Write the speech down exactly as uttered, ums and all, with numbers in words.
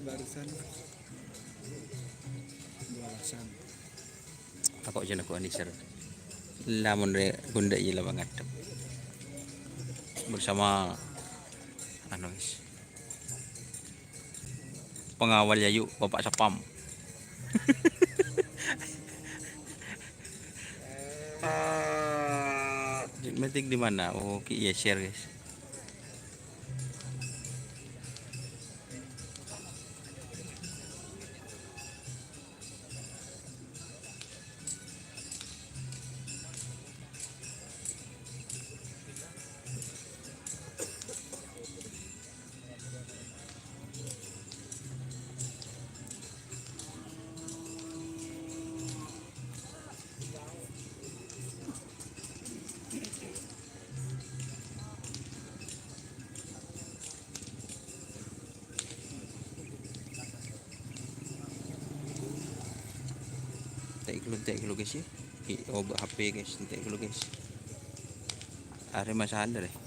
Barusan dua pasang. Tako' jâ' nèko anisèr. Lamon rè gonda' iyâ la pangadhep. Bersama, anu, guys. Pengawal Yayu, Bapak Sapam. Meeting di mana? Oh, ki-, iya, share, guys. Entek ghâllu, entek ghâllu, guys, yâ. Ki-, obâ' H P, guys, entek ghâllu, guys. Arè masalah, rè.